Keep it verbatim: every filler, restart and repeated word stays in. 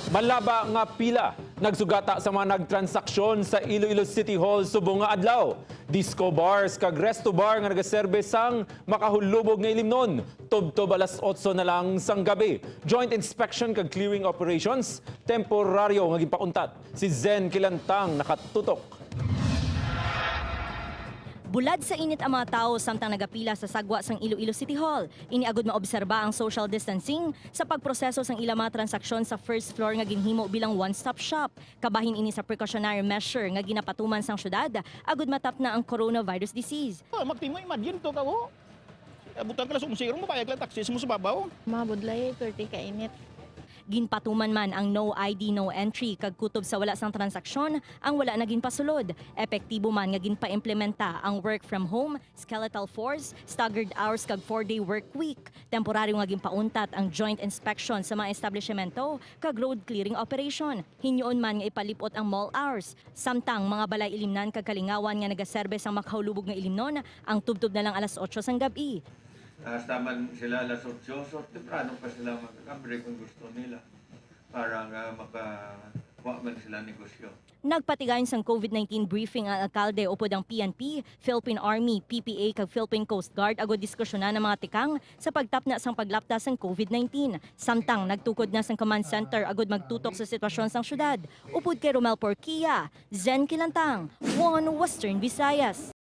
Malaba nga pila nagsugata sa mga nagtransaksyon sa Iloilo City Hall subong nga adlaw. Disco bars kag resto bar nga nagaserbe sang makahulubog nga ilimnon tubtob alas otso na lang sang gabi. Joint inspection kag clearing operations temporaryo nga ginpauntat. Si Zen Kilantang nakatutok. Bulad sa init ang mga tawo samtang nagapila sa sagwa sang Iloilo City Hall. Ini agud maobserba ang social distancing sa pagproseso sang ilang mga transaksyon sa first floor nga ginhimo bilang one-stop shop. Kabahin ini sa precautionary measure nga ginapatuman sang syudad agud matapna ang coronavirus disease. Oh, magtimo, imagine to ka, oh. Abutang ka na sa umsirong, mabayag lang taxis mo sa babaw. Mabudlay, perti ka init. Ginpatuman man ang no I D, no entry kag kutob sa wala sang transaksyon ang wala na ginpasulod. Epektibo man nga ginpaimplementa ang work from home, skeletal force, staggered hours kag four-day work week. Temporaryo nga ginpauntat ang joint inspection sa mga establishmento kag road clearing operation. Hinyoon man nga ipalip-ot ang mall hours. Samtang mga balay ilimnan kag kalingawan nga nagaserbe sang makahulubog nga ilimnon ang tubtob na lang alas otso sang gab-i. Hasta man sila alas otso, so temprano pa sila mag-recovery kung gusto nila para nga makakuha man sila negosyo. Nagpatigayon sang COVID nineteen briefing ang alkalde upod ang P N P, Philippine Army, P P A kag Philippine Coast Guard agud diskusyonan ang mga tikang sa pagtapna sang paglapta sang COVID nineteen. Samtang nagtukod na sang command center agud magtutok sa sitwasyon sang syudad. Upod kay Romel Porquia, Zen Kilantang, One Western Visayas.